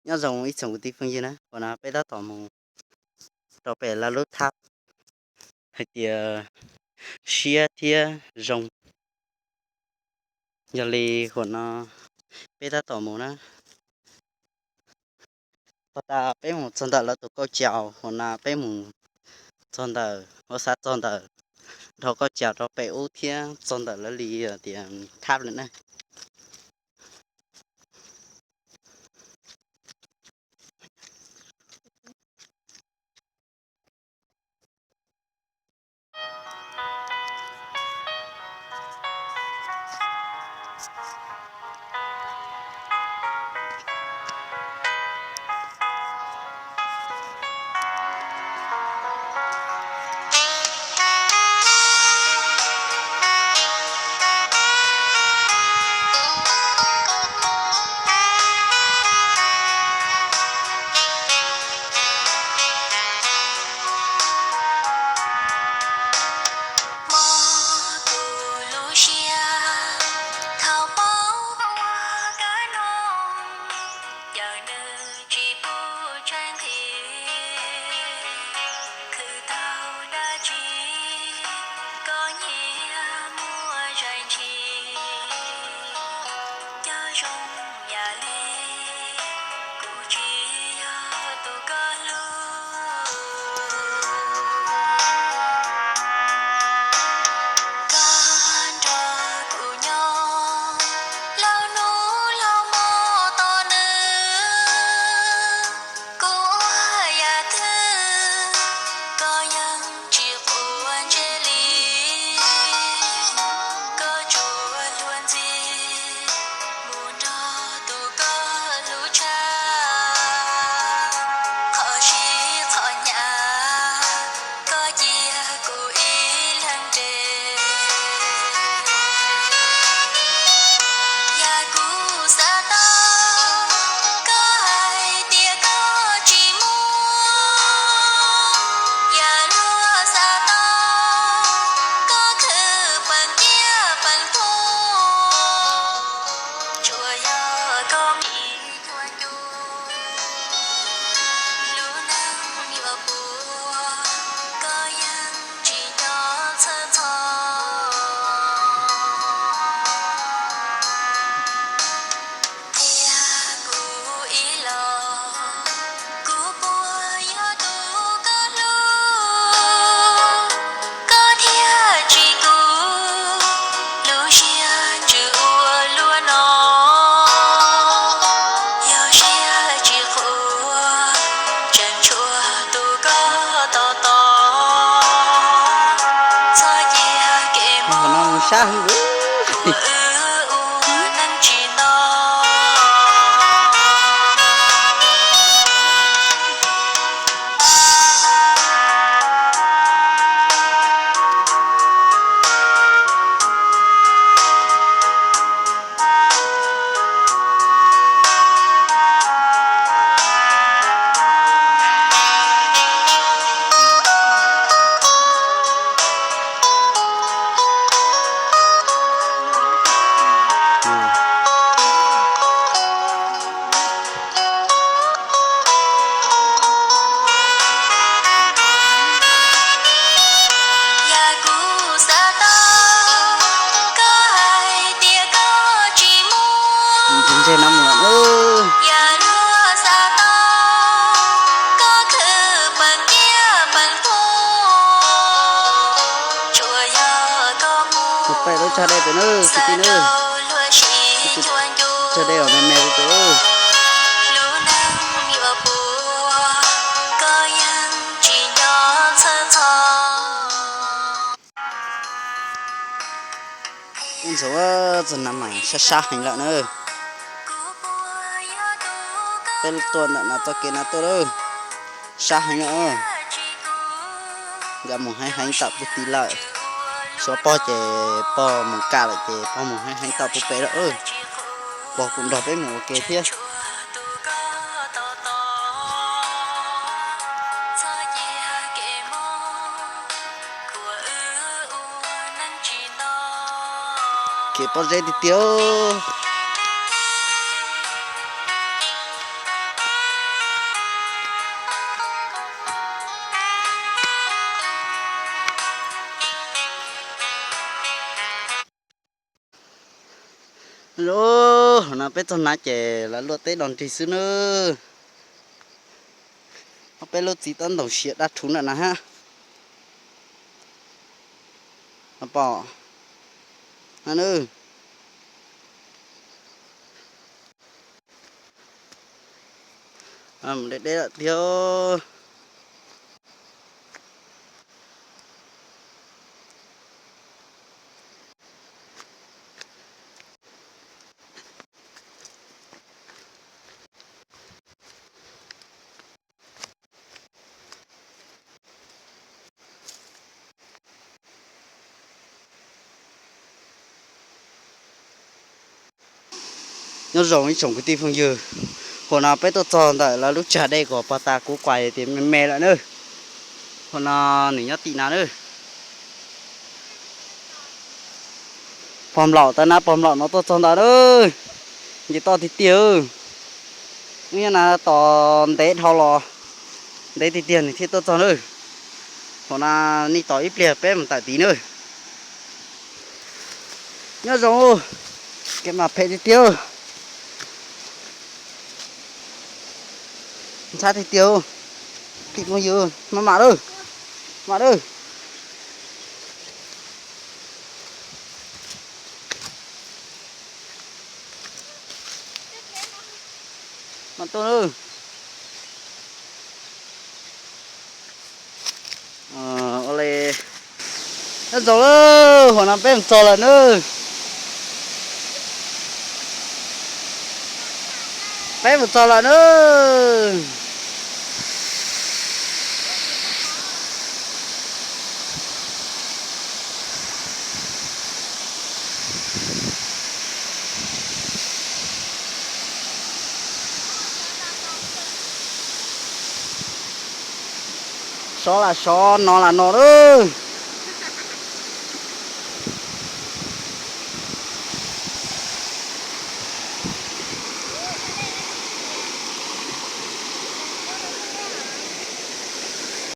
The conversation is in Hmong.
Nyob zoo ib tsoom kwv tij phooj ywg na, ua no peb tab tom mus rau pem lawv lub thab hais tias siab thiab zoo. Yog li ua no peb tab tom mus na. Pog tas peb mus txog ntawm lawv tus kauj caus, ua no peb mus txog ntawm, ua xav txog ntawm dhau kauj caus rau pem ub thiab txog ntawm lawv li tias thab lawm na. Sab heev. Ntseg no mus lawm. Mus pem lub tsag dej pem nawb kwv tij nawb. Tsag dej os, me me li pem. Ntxuav txog no mas sab sab heev lawm na. Peb tuaj ntawm no txoj kev no tuaj lawm, sab heev lawm. Nkawd mus heev heev tom puag tid lawm. Suav pog ces pog mus kam lawm ces pog mus heev heev tom puag pem lawm. Pog kuj nrog peb mus ua ke thiab. Kev pob zeb tiag tiag. Lub no peb txog na ces lawv luaj teb do nrig xwb nawb. Ob peb lub txiv tab ntaus siav dab rhuv ntawm na hab. Pom na. Mus deb deb lawm thiab. Nyob zoo ib tsoom kwv tij phooj ywg, hua no peb tuaj txog ntawm lawv lub tsag dej kom pog tas kuv kuas tias me me lawm na. Hua no nws nyob tim na na. Pog nplaum tau na, pog nplaum no tuaj txog ntawd na. Nce toj tiag tiag. Wb nyob na tos ntev dhau los ntev tiag tiag nws thiaj tuaj txog na. Hua no nej tos ib pliag peb mus tawm tid na. Nyob zoo, kev mas phem tiag tiag. Ntxhab tiag tiag. Phim phooj ywg, maj mam lawm, mam lawm. Mam tuaj na. Ua li, nyob zoo lawm, hua no peb mus txog lawm na. Peb mus txog lawm na. Sov lam sov, no lam no lawm.